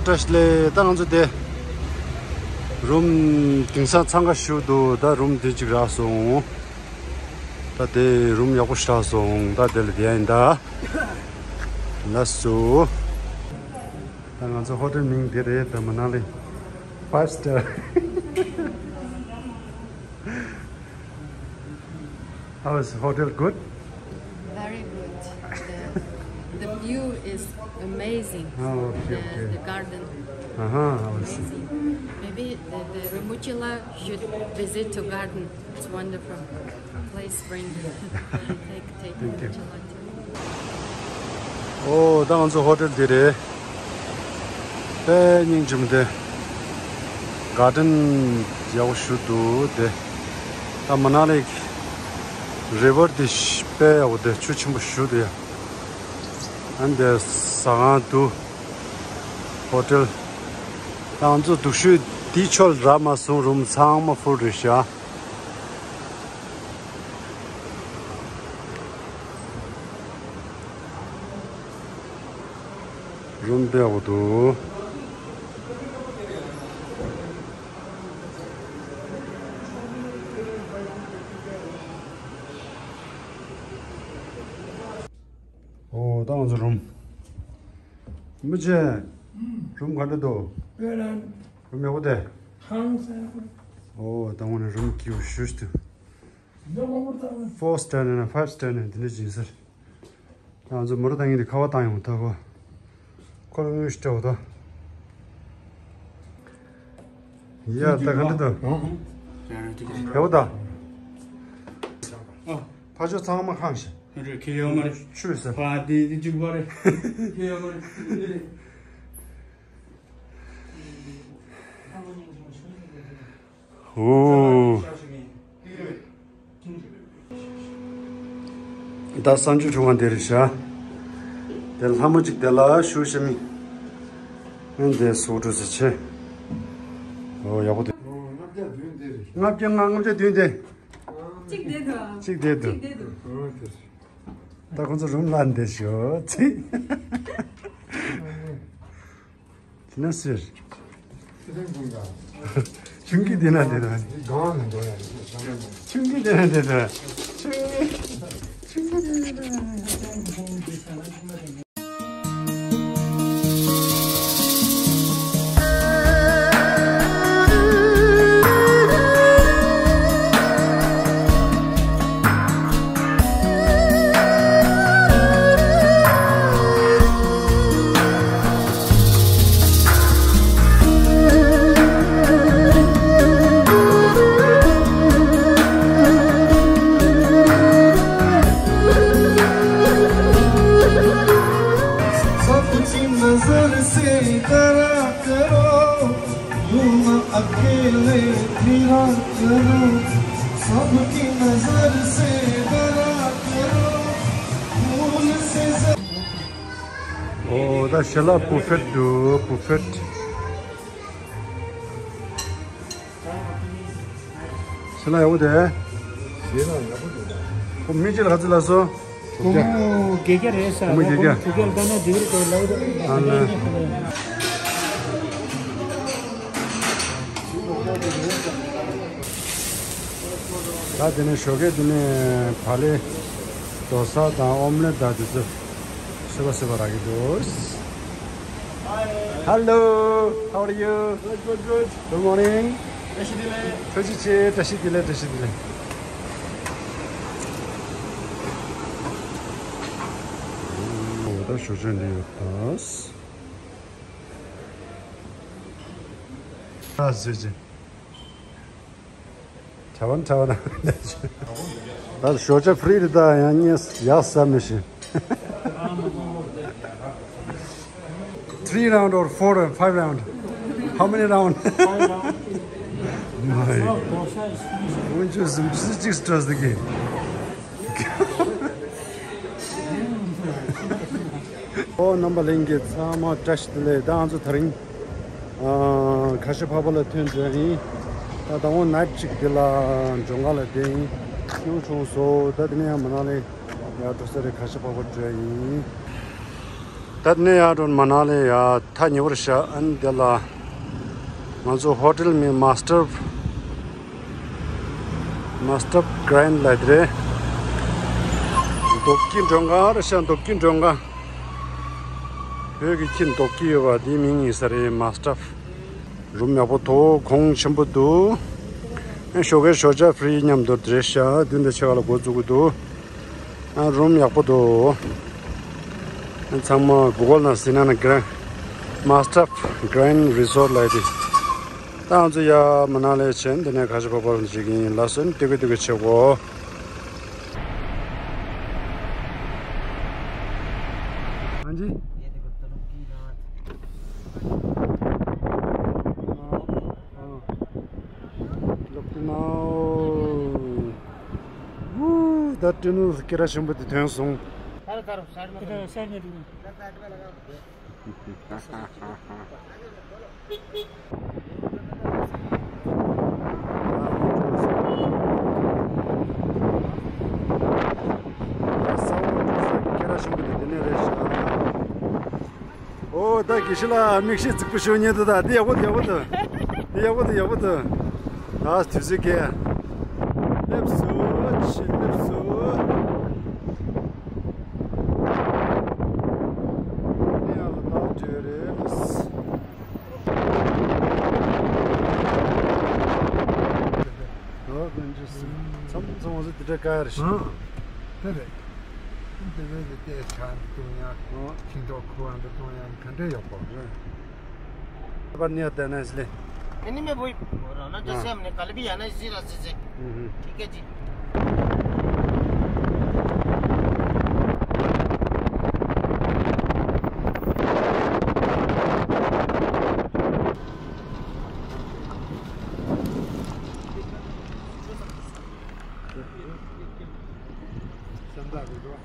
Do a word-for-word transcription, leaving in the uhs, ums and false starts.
བཀྲ་ཤིས་བདེ་ལེགས། ད་ང་ཚོ་དེ་རུམ་དེང་སང་འཚང་ཁ་ཤོར་འདུག་ད་རུམ་དེ་གཅིག་རག་སོང་། ད་དེ་རུམ་ཡག་པོ་ཞིག་རག་སོང་། ད་དེ་ལ་བསྡད་ཡིན་ད། ལགས་སོ། ད་ང་ཚོ་ཧོ་ཊེལ་མིང་དེ་རེད། ད་མ་ན་ལི་five star. How is hotel? Good? Very good. The, the view is amazing. Oh, okay, the, okay. The garden. Uh-huh, I see. Amazing. Maybe the, the Rinpoche La should visit to garden. It's wonderful. Please bring. Take, take Thank you. Rinpoche La too. ཨོ་ད་ང་ཚོ་ཧོ་ཊེལ་འདི་རེད། དཔེ་སྙིང་རྗེ་མོ་དེ། གར་ཌེན་ཡག་པོ་ཞིག་འདུག་དེ། ད་མ་ན་ལི་རི་ཝར་དེ་དཔེ་ཡག་པོ་དེ། ཆུ་ཆེན་པོ་ཞིག་འདུག་ཡ། ཨ་ནི་དེ་ཟ་ཁང་འདུག་ཧོ་ཊེལ། ད་ང་ཚོ་སྡུག་ཤོས་དེའི་ཕྱོགས་རག་མ་སོང་། རུམ་ཚང་མ་ཕུལ་རེད་ཤག་རུམ་དཔེ་ཡག་པོ་འདུག་ཨོ་ད་ང་ཚོ་རུམ། མི་ཆེ། རུམ་ག་འདྲ་འདུག་དཔེ་ལ། རུམ་ཡག་པོ་དེ། ཧང་སང་། ཨོ་ད་ངོ་ནས་རུམ་སྐྱིད་པོ་ཞེ་དྲག་འདུག Four star ནས་five star ནས་འདི་འདྲ་ཅིག་ཟེར། ང་ཚོ་མོ་ཊ་བཏང་མཁན་དེ་ཁ་པར་བཏང་ཡོང་ཐལ་གོ། ཁོ་ལ་དངུལ་ཞིག་སྤྲད་འོ་ད། ཡ་ད་ག་འདྲ་འདུག་ཡག་པོ་ད། ཕ་ཆོས་ཚང་མ་ཁང་ཞིག་རེད། ཁེ་ཡོད་མ་རེད། ཆུ་ཟེར། ཕ་དེ་དེ་གཅིག་པ་རེད། ཁེ་ཡོད་མ་རེད། ཨོ། ད་གསང་སྤྱོད་ཁྲི་དབང་དེ་རེད་ཤག་དེ་ལྷ་མོ་གཅིག་དེ་ལ་ཞུ་ཤེས་མི། ཨེ་འདི་སུ་འགྲོ་ཟེར་ཆེ། ཨོ་ཡག་པོ་འདུག་ལྔ་བརྒྱ་བདུན་དེ་རེད། ལྔ་བརྒྱ་ལྔ་ལྔ་བརྒྱ་བདུན་དེ། གཅིག་དེ་འདུག་གཅིག་དེ་འདུག་གཅིག་དེ་འདུག་ཨོ་དེ་རེད། ད་ཁོང་ཚོ་རུམ་ལ་འདི་ཞོ་ཚིག་དེ་ན་ཟེར། ཆུང་གི་དེ་ན་དེ་ན། ཆུང་གི་དེ་ན་དེ་ན། ཆུང་གི་ཆུང་གི་དེ་ན་དེ་ན། ཨོ་ད་ཤ་ལ་བུ་ཕེཊ་འདུག་བུ་ཕེཊ། ཤ་ལ་ཡག་པོ་དེ། ཤ་ལ་ཡག་པོ་འདུག་ཁོ་མི་གཅིག་ལ་ག་ཚོད་ལ་སོང་། ཁོ་མོ་བརྒྱད་བརྒྱ་རེད་ས། ཁོ་མོ་བརྒྱད་བརྒྱ། ཁོ་མོ་དྲུག་བརྒྱ་ལ་ལྟ་ན་འགྲིག་རེད་དོ་ལབ་རེད། ཨ་ལེ། ད་དེ་ནས་ཞོགས་ཀས་དེ་ནས་བག་ལེབ། རྡོ་ས་དང་ཨོམ་ལེ་དང་དེ་ཚོ་བཟོས་པ་བཟོས་པ་རག་གི་འདུག Hello, how are you? Good, good, good. Good morning. བཀྲ་ཤིས་བདེ་ལེགས། ཐུགས་རྗེ་ཆེ། བཀྲ་ཤིས་བདེ་ལེགས། བཀྲ་ཤིས་བདེ་ལེགས། ཨོ་ད་ཞོགས་ཇ་འདི་ཡོད་ད། ཨ་ཟེར་ཅིག་ཆ་བ་ཆ་བ་ན། ད་ཞོགས་ཇ་ཕི་རི་རེད་ད། ཡང་ངས་ཡག་ཟ་མི་ཤེས། Three round or four and five round? How many round? Five round. My. འོན་ཀྱང་སུམ་ཅུ་གཅིག་སྤྲད་ཟིག་གི། ཨོ་རྣམ་པ་ལྷན་རྒྱས་ཚང་མ་བཀྲ་ཤིས་བདེ་ལེགས། ད་ང་ཚོ་དེ་རིང་ཨ་ཁ་ཤ་ཕག་པ་ལ་ཐོན་འགྲོ་ཡིན། ད་ད་འོ་ནའིཊ་གཅིག་དེ་ལ་མགྲོན་ཁང་ལ་བསྡད་ཡིན། སྐྱིད་པོ་བྱུང་སོང་། ད་དེ་ནས་ཡང་མ་ན་ལི་ཡར་འགྲོ་ས་རེད། ཁ་ཤ་ཕག་པ་འགྲོ་ཡིན། ད་ནས་ཡར་འགྲོ་མ་ན་ལི་ཡ་ཐག་ཉེ་པོ་རེད་ཤག་ཨ་ནི་དེ་ལ་ང་ཚོ་ཧོ་ཊེལ་མིང་མཱ་སི་ཊར་མཱ་སི་ཊར་གྷ་རན་ལབ་དེ་རེད། རྡོ་སྐྱིད་མགྲོན་ཁང་རེད་ཤག་རྡོ་སྐྱིད་མགྲོན་ཁང་། བོད་ཀྱི་ཁྱི་རྡོ་སྐྱིད་ཡོད་པ་དེའི་མིང་ཡིན་ས་རེད། མཱ་སི་ཊར། རུམ་ཡག་པོ་འདུག་གོང་ཆེན་པོ་འདུག་ཨ་ཞོགས་ཀའི་ཞོགས་ཇ་ཧྥི་རི་མཉམ་དུ་རེད་ཤག་བདུན་དང་ཕྱེད་ཀ་ལ་འགོ་འཛུགས་ཀྱི་འདུག་ཨ་རུམ་ཡག་པོ་འདུག་ཨ་ཚང་མ་གུ་གལ་ནང་ཟིན་ན་ན་གྷ་རན་མཱ་སི་ཊར་གྷ་རན་རི་སོར་ལབ་ཡ་དེ། ད་ང་ཚོ་ཡ་མ་ན་ལི་ཕྱིན་འདི་ནས་ཁ་ཤས་ཕར་ཕར་འགྲོ་གི་ཡིན། ལགས་སོ། ཏི་ཀེ་ཏི་ཀེ་བྱེད་དགོས། हाँ जी। ये देखो, तलुकी नाथ। हाँ। लुकी नाथ। वो, ད་སྤྲིན་ནག་སྐད་གྲགས་ཆེན་པོ་དེ་ཐོན་སོང་། इधर साइड में, इधर साइड में देखो। ཨོ་ད་དགེ་བཤེས་ལགས་མིག་ཤེལ་རྫིག་པོ་ཞུ་ཉེ་དུ་ད་འདི་ཡག་པོ་འདུག་ཡག་པོ་འདུག་འདི་ཡག་པོ་འདུག་ཡག་པོ་འདུག་ད་དུས་ཚོད་ཀྱི་སླེབས་སོ་ཆེ་སླེབས་སོ། ནི་ཡང་ལ་ད་བྲོས་རེད། ཨོ་དཀོན་མཆོག་གསུམ། ཚང་མ་ཚང་མ་འདི་འདྲ་དཀའ་རེད། ཨང་། དེ་རེད། དེ་བས་དེ་ལྟས་ཆ་འདི་གཏོང་ཡ། ཨོ། ཁྱིམ་ཐོག་ཁུ་བ་འདི་གཏོང་ཡ་ག་འདྲས་ཡོད་པ་རེད། ཨ་ནི་ཡ་དེ་ནས་ལེ། ཨ་ནི་མེ་བོ་ཡི་བོ་ར་ན་ཅ་ཨ། སེམས་ནས་ག་ལ་བི་ཡ་ན་ཟི་ར་ཟི་ཟི། ཨུ་ཧུ། ཐིག་གེ་ཅི། སེམས་ཐག་རེད་འགྲོ།